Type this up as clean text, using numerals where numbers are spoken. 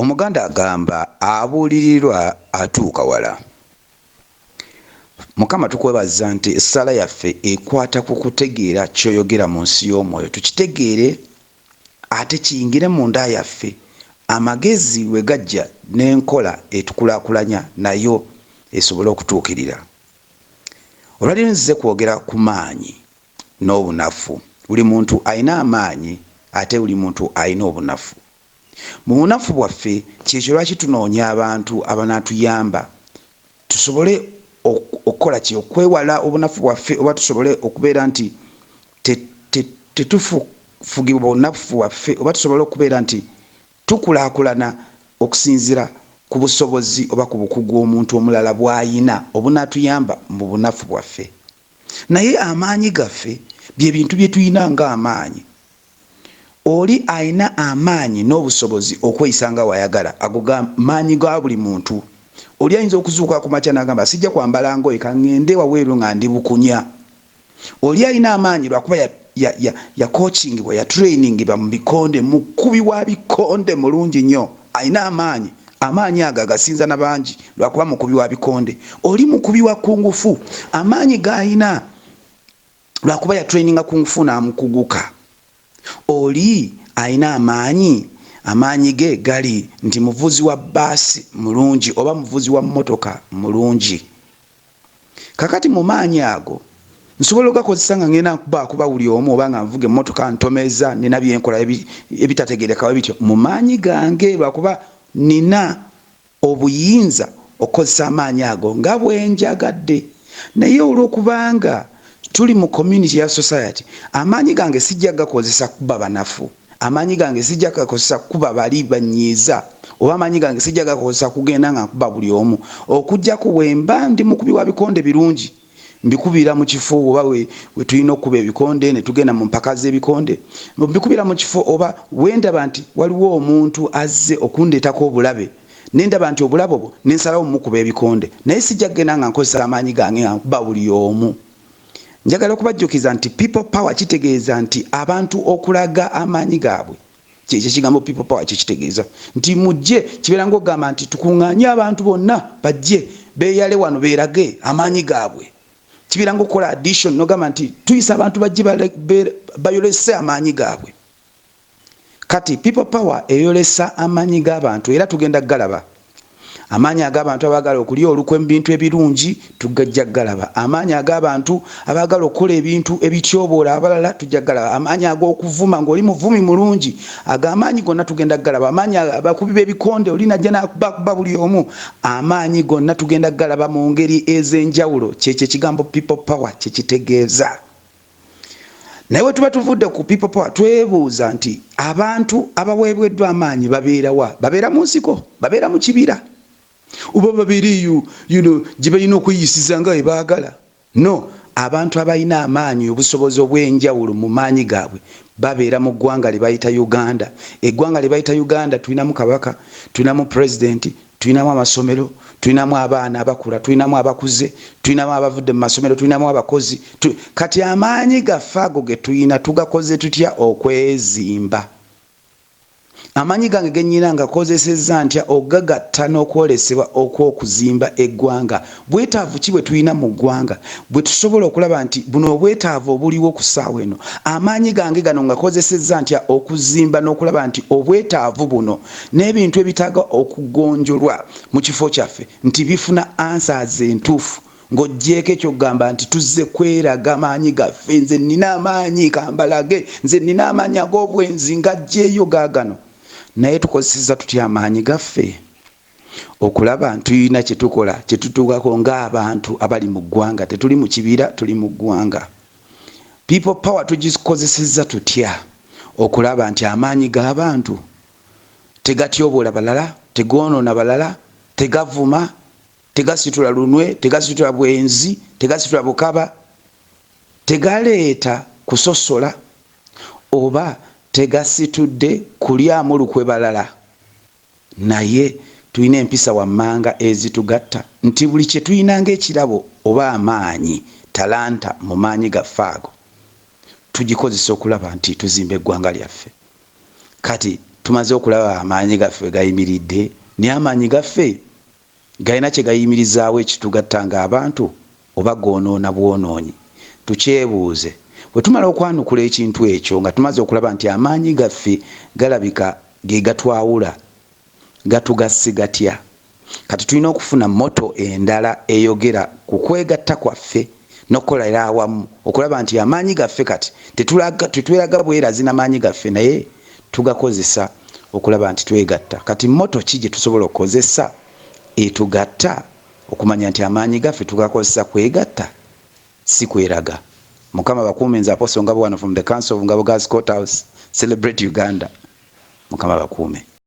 Omuganda agamba abuulirirwa atuuka wala. Mukama tukwebaza nti essaala yaffe ekwata ku kutegeera ky'oyogera mu nsi y'omwoyo, tukitegeere ate kiyingire munda yaffe, amagezi we gajja n'enkola etukulaakulanya nayo esobole okutuukirira. Olwaleero nzize kwogera ku maanyi n'obunafu. Buli muntu alina amaanyi ate buli muntu alina obunafu. Mu bunafu bwaffe kyekyo lwaki tunoonya abantu abanaatuyamba tusobole okukola ki, okwewala obunafu bwaffe, oba tusobole okubeera nti tetufugibwa bunafu bwaffe, oba tusobole okubeera nti tukulaakulana okusinziira ku busobozi oba ku bukugu omuntu omulala bw'ayina obunaatuyamba mu bunafu bwaffe. Naye amaanyi gaffe bye bintu bye tulina ng'amaanyi. Oli alina amaanyi n'obusobozi okweyisa nga wayagala, ago ga maanyi ga buli muntu. Oli ayinza okuzuukuka ku makya n'agamba sijja kwambala ngoye, ka ŋŋende waweeru nga ndi bukunya. Oli alina amaanyi lwakuba yakookingibwa, yatrainingibwa mu bikonde, mukubi wa bikonde mulungi nnyo, alina amaanyi. Amaanyi ago agasinza na bangi lwakuba mukubi wa bikonde. Oli mukubi wa kungufu, amaanyi g'alina lwakuba yatraininga kungufu n'amukuguka. Oli alina amaanyi, amaanyi ge gali nti muvuzi wa bbaasi mulungi oba muvuzi wa mmotoka mulungi. Kakati mu maanyi ago nsobola okugakozesa nga ngenda nkubakuba buli omu, oba nga nvuga emmotoka ntomeza, nina byenkola ebitategeerekawo bityo mu maanyi gange, lwakuba nina obuyinza okukozesa amaanyi ago nga bwe njagadde. Naye olw'okubanga tuli mu community ya society, amaanyi gange sijja gakozesa kuba banafu, amaanyi gange sijja gakozesa kuba bali banyiiza, oba amaanyi gange sijja gakozesa kugenda nga nkuba buli omu, okuggyako bwe mba ndi mukubi wa bikonde birungi, mbikubira mu kifo oba we tulina okukuba ebikonde ne tugenda mu mpaka z'ebikonde, mbikubira mu kifo oba wendaba nti waliwo omuntu azze okundeetako obulabe, ne ndaba nti obulabe obwo ne nsalawo mmukuba ebikonde, naye sijja kugenda nga nkozesa amaanyi gange nga nkuba buli omu. Njagala okubajjukiza nti people power kitegeeza nti abantu okulaga amaanyi gaabwe. Kyekyo ekigambo people power kyekitegeeza nti mujje, kibeera ng'ogamba nti tukuŋŋaanye abantu bonna bajje beeyale wano beerage amaanyi gaabwe. Kibeera ng'okukola addition n'ogamba nti tuyisa abantu bajje bayolese amaanyi gaabwe. Kati people power eyolesa amaanyi g'abantu, era tugenda kugalaba. Amaanyi ag'abantu abaagala okulya olukwe mu bintu ebirungi tugajja kugalaba. Amaanyi ag'abantu abaagala okukola ebintu ebityoboola abalala tujja kugalaba. Amaanyi ag'okuvuma ng'oli muvumi mulungi, ago amaanyi gonna tugenda kugalaba. Amaanyi abakubi b'ebikonde oli najja n'akubakuba buli omu, amaanyi gonna tugenda kugalaba mu ngeri ez'enjawulo. Kyekyo ekigambo people power kye kitegeeza. Naye bwe tuba tuvudde ku people power, twebuuza nti abantu abaweebweddwa amaanyi babeera wa? Babeera mu nsiko? Babeera mu kibira? Oba babeera eyo gye balina okweyisiza nga bwe baagala? No, abantu abalina amaanyi, obusobozi obw'enjawulo mu maanyi gaabwe babeera mu ggwanga lye bayita Uganda. Eggwanga lye bayita Uganda tulinamu kabaka, tulinamu pulezidenti, tulinamu amasomero, tulinamu abaana abakula, tulinamu abakuze, tulinamu abavudde mu masomero, tulinamu abakozi. Kati amaanyi gaffe ago ge tulina tugakoze tutya okwezimba? Amaanyi gange ge nnyina ngakozesezza ntya okugagatta n'okwolesebwa okw'okuzimba eggwanga? Bwetaavu ki bwe tulina mu ggwanga bwe tusobola okulaba nti buno obwetaavu obuliwo ku ssaawa eno, amaanyi gange gano ngakozesezza ntya okuzimba n'okulaba nti obwetaavu buno n'ebintu ebitaaga okugonjolwa mu kifo kyaffe nti bifuna answers entuufu, ng'oggyeeko eky'okugamba nti tuzze kweraga maanyi gaffe, nze nnina amaanyi kambalage, nze nnina amaanyi ag'obwenzi ngaggyeeyo gaagano. Naye tukozesezza tutya amaanyi gaffe okulaba nti tulina kye tukola kye tutuukako ng'abantu abali mu ggwanga? Tetuli mu kibira, tuli mu ggwanga. People power tugikozesezza tutya okulaba nti amaanyi g'abantu tegatyoboola balala, tegoonoona balala, tegavuma, tegasitula lunwe, tegasitula bwenzi, tegasitula bukaba, tegaleeta kusosola oba tegasitudde kulyamu lukwe balala? Naye tulina empisa wammanga ezitugatta nti buli kye tulina ng'ekirabo oba amaanyi, talanta mu maanyi gaffe ago, tugikozesa okulaba nti tuzimba eggwanga lyaffe. Kati Tumaze okulaba amaanyi gaffe we gayimiridde, naye amaanyi gaffe galina kye gayimirizaawo ekitugatta ng'abantu oba goonoona bwonoonyi? Tukyebuuze. Bwe tumala okwanukula ekintu ekyo nga tumaze okulaba nti amaanyi gaffe galabika ge gatwawula, gatugasse gatya? Kati tulina okufuna motto endala eyogera ku kwegatta kwaffe n'okukolera awamu okulaba nti amaanyi gaffe kati tetweraga bwerazi na maanyi gaffe naye tugakozesa okulaba nti twegatta. Kati motto ki gye tusobola okukozesa etugatta okumanya nti amaanyi gaffe tugakozesa kwegatta si kweraga? Mukama bakuume. Nze Apostle Ngabo wano from the Council of Ngabo Girls Court House. Celebrate Uganda. Mukama bakuume.